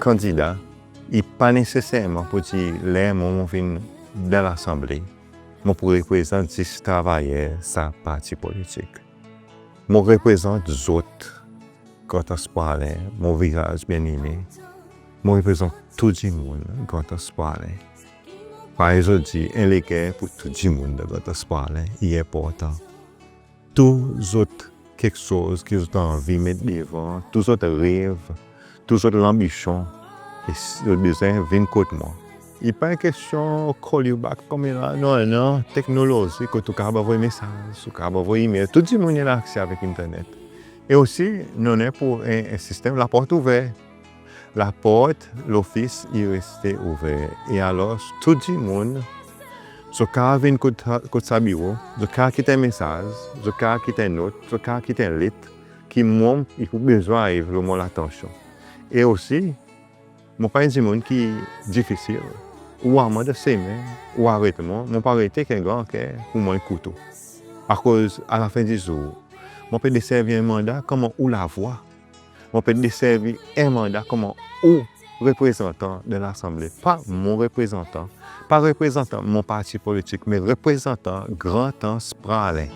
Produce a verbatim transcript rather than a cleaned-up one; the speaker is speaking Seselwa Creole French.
kandida, i pa neseserman pour dir ler mwan mon vin dan Lasanble, mon pou reprezant zis travayer sa parti politik. Mon reprezant zot, Grand Anse Praslin, mon vizaz byeneme. Mon reprezant tou dimoun Grand Anse Praslin. Parey zot dir, en leker pour tou dimoun dan Grand Anse Praslin i enportan. Tou zot keksoz ki zot anvi met devan, tou zot rev, tou zot lanbisyon, e si zot bezwen vin kot mwan. I pa en kestyon call you back konmela, non, non, teknolozi kot ou kapab anvoy mesaz, ou kapab anvoy email, tou dimoun i annan akse avek internet. E osi, nou annan pour en, en sistenm laport ouver. Laport lofis i reste ouver. E alors, tou dimoun, zot kapab vin kot, kot sa biro, zot kapab kit en mesaz, zot kapab kit en not, zot kapab kit en let, ki mwan i pou bezwen ariv lo mon latansyon. E osi, mon pa en dimoun ki difisil. Ou war mwan dan semen, ou aret mwan, mon pa rete ek en gran ker pour mwan ekout ou. Akoz, alafen di zour, mon pe deservi en manda konman ou lavwa. Mon pe deservi en manda konman ou reprezantan dan Lasanble, pa mon reprezantan, pa reprezantan mon parti politik, me reprezantan Grand Anse Praslin.